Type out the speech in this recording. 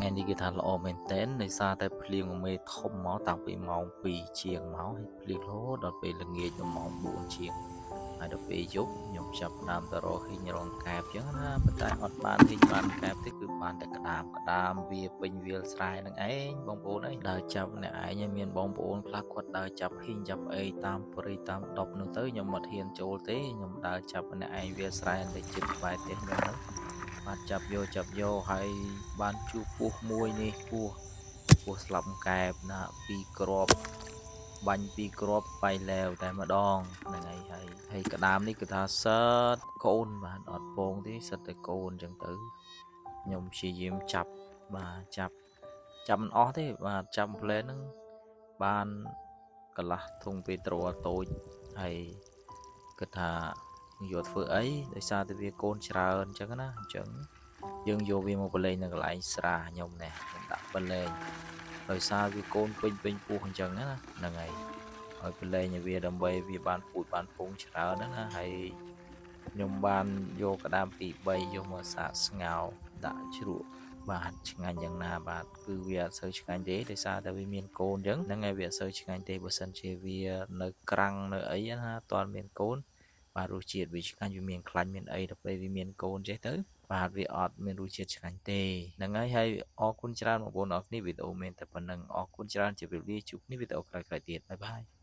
ថ្ងៃនេះគឺថាល្អមែនទែនដោយសារតែភ្លៀងមេធំមកតាំងពីម៉ោង2ជាងមកហើយភ្លៀងរហូតដល់ពេលល្ងាចដល់ម៉ោង4ជាងហើយដល់ពេលយប់ខ្ញុំចាប់ផ្ដើមទៅរកហ៊ីងរងកែបចឹងណាប៉ុន្តែអត់បានហ៊ីងបានកែបទេគឺបានតែក្តាមក្តាមវាពេញវាលស្រែនឹងឯងបងប្អូនអើយដើរចាប់អ្នកឯងមានបងប្អូនខ្លះគាត់ដើរចាប់ហ៊ីងចាប់អីតាមព្រៃតាមដប់នោះទៅខ្ញុំអត់ហ៊ានចូលទេខ្ញុំដើរចាប់អ្នកឯងវាលស្រែនៅជិតក្បែរផ្ទះខ្ញុំហ្នឹងបាទចាប់យកចាប់យកហើយបានជួបពស់មួយនេះពស់ពស់ស្លាប់កែបណាពីរគ្រាប់បាញ់ពីរគ្រាប់បៃលែវតែម្ដងហ្នឹងហើយហើយហើយក្តាមនេះគឺថាសិតកូនបាទអត់ពងទេសិតតែកូនអញ្ចឹងទៅខ្ញុំព្យាយាមចាប់បាទចាប់ចាប់មិនអស់ទេបាទចាប់ផ្លែហ្នឹងបានកន្លះធុងពេត្រូតូចហើយគិតថាយកធ្វើអីដោយសារតែវាកូនច្រើនអញ្ចឹងណាអញ្ចឹងយើងយកវាមកបលែងនៅកន្លែងស្រាខ្ញុំនេះខ្ញុំដាក់បលែងដោយសារវាកូនពេញពេញពោះអញ្ចឹងណាហ្នឹងហើយឲ្យបលែងឲ្យវាដើម្បីវាបានពូជបានពងច្រើនណាណាហើយខ្ញុំបានយកក្តាមពី3យកមកសាកស្ងោរដាក់ជ្រក់បាទឆ្ងាញ់យ៉ាងណាបាទគឺវាអត់សូវឆ្ងាញ់ទេដោយសារតែវាមានកូនអញ្ចឹងហ្នឹងហើយវាអត់សូវឆ្ងាញ់ទេបើសិនជាវានៅក្រាំងនៅអីណាអត់ទាន់មានកូនបាទរសជាតិវាឆ្ងាញ់វាមានខ្លាញ់មានអីដល់ពេលវាមានកូនចេះទៅបាទវាអត់មានរសជាតិឆ្ងាញ់ទេហ្នឹងហើយហើយអរគុណច្រើនបងប្អូនអរគ្នាវីដេអូមានតែប៉ុណ្្នឹងអរគុណច្រើនជម្រាបលាជួបគ្នាវីដេអូក្រោយៗទៀត bye bye.